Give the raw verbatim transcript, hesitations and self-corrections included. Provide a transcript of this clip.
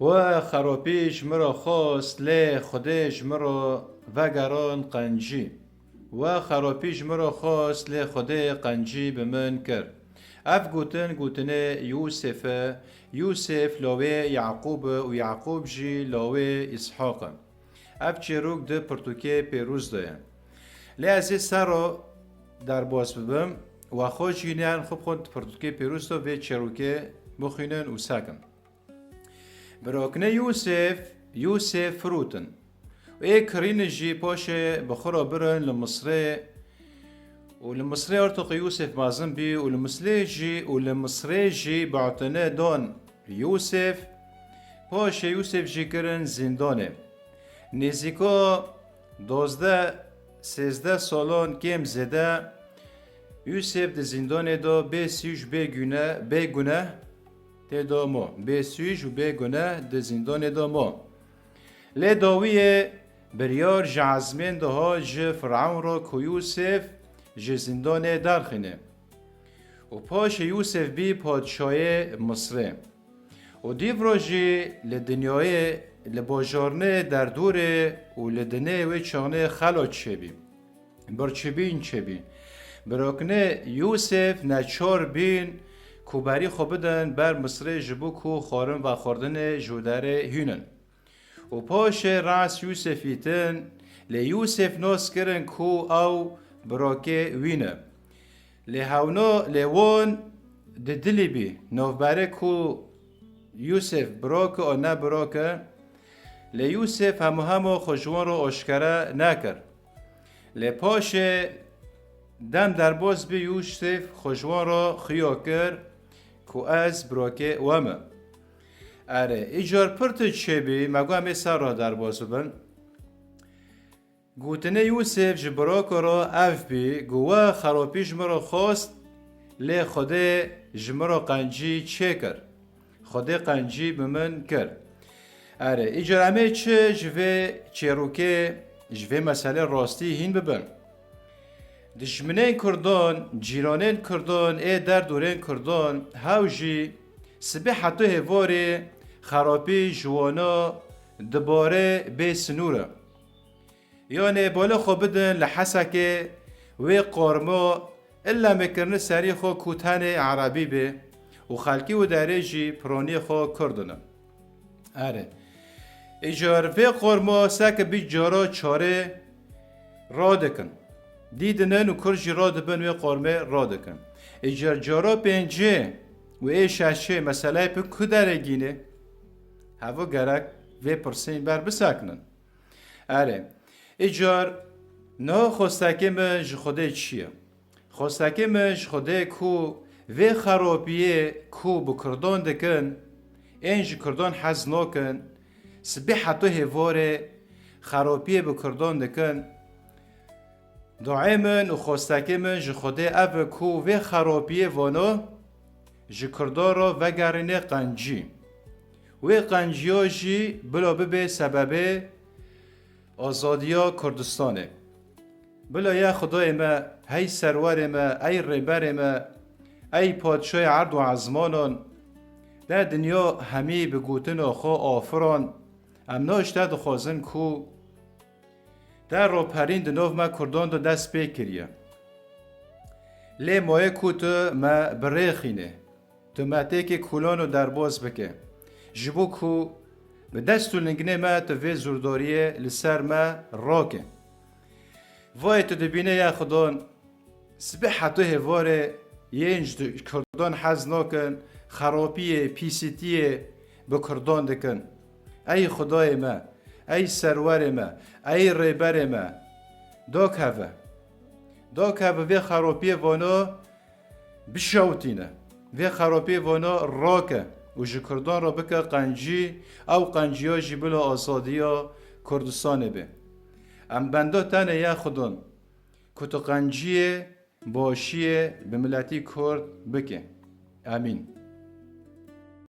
We xerapî ji min re xwest, lê Xwedê ji min re vegeran qencî. We xerapî ji min re xwest, lê Xwedê qencî bi min kir. Ev gotin gotinê Yûsef e, Yûsef lawê Yaqûb e û Yaqûb jî lawê Îshaq e. Ev çîrok di pirtûkê pêrûz de ye. Lê ez ê ser re derbas bibim, we xwe jî niyan xwe bixwin di pirtûkê pêrûz de vê çîrokê bixwînin û sekin. Birokne Yûsef, Yûsef firotin. Ê kirînin jî paşê bi xwe re birin li Misrê û li Misrê artoqê Yûsef mezin bî û li Misrê jî û li Misrê jî batine dan Yûsef. Paşê Yûsef jî kirin zîndanê. Nêzîka dozdeh, sêzdeh salan kêm zêde Yûsef di zîndanê de bê sûc bê gune, bê gune tê de mo. Bê sûc û bê gune di zîndanê de mo. Lê dawiyê biryar ji ezmên diha ji Firewn re ku Yûsef ji zîndanê derxîne. Û paşê Yûsef bî padşayê Misrê. Û dîvro jî li dinyayê, li bajarnê derdorê û li dinê wê çaxnê xelo çêbî. Birçîbîn çêbî. Biroknê Yûsef neçar bîn ku berî xwe bidin ber Misrê ji bo ku xwarin vexwardinê ji derê hînin. Û paşê rast Yûsef îtin, lê Yûsef nas kirin ku ew birokê wî ne. Lê hewno lê wan di dilî bî, navberê ku Yûsef birok e an ne birok e, lê Yûsef hemû hema xwe ji wan re aşkere nekir. Lê paşê dem derbas bî Yûsef xwe ji wan re xuya kir ku ez birokê we me. Erê, îcar pir tu çêbî, me got em ê ser re derbas bibin. Gotinê Yûsef ji biroko re ev bî, got, we xerapî ji min re xwest, lê Xwedê ji min re qencî çêkir. Xwedê qencî bi min kir. Erê, îcar em ê çi ji vê çêrokê, ji vê meselê rastî hîn bibin? Dijminên Kurdan, cîranên Kurdan, ê derdorên Kurdan, hew jî sibê heto hêvorê xerapî ji wana dibare bê sinûr e. Yanê bala xwe bidin li Hesekê wê qormo illa me kirine serî xwe ku tenê erebî bê û xelkî û derê jî pironiyê xwe kurd in. Erê. Îcar vê qormo seke bî cara çarê radikin. Dîdinin û kur jî radibin wê qormê radikin. Îcar cara pêncê û ê şeşê meseleyê pê ku derê gînê? Hevo gerek vê pirsên ber bisekinin. Erê, îcar niha xwestekê min ji Xwedê çi ye? Xwestekê min ji Xwedê ku vê xeropiyê ku bi Kurdan dikin, ên ji Kurdan hez nakin, sibê heto hêvorê xeropiyê bi Kurdan dikin, duayê min û xwestekê min ji Xwedê ev e ku vê xeropiyê vano ji Kurdan re vegerîne qencî. Wê qenciya jî bila bibe sebebê azadiya Kurdistanê. Bila ya Xwedayê me, hey serwerê me, ey rêberê me, ey padşayê erd û ezmanan, te dinya hemî bi gotina xwe afiran, em niha ji te dixwazin ku te raperîn di nav me Kurdan de dest pê kiriye. Lê maye ku tu me birêxîne. Tu me têkê kolan û derbas bike, ji bo ku bi dest û linginê me tu vê zordariyê li ser me rake. Vayê tu dibîne ya Xudan, sibê heto hêvarê yên ji Kurdan hez nakin, xerapiyê, pîsîtiyê bi Kurdan dikin. Ey Xudayê me, ey serwerê me, ey rêberê me, dakeve. Dakeve vê xerapiyê vano bişewtîne. Vê xerapiyê vano rake û ji Kurdan re bike qencî, ew qenciya jî bila azadiya Kurdistanê be. Em benda te ne ya Xudan, ku tu qenciyê, başiyê bi miletî Kurd bike. Amîn.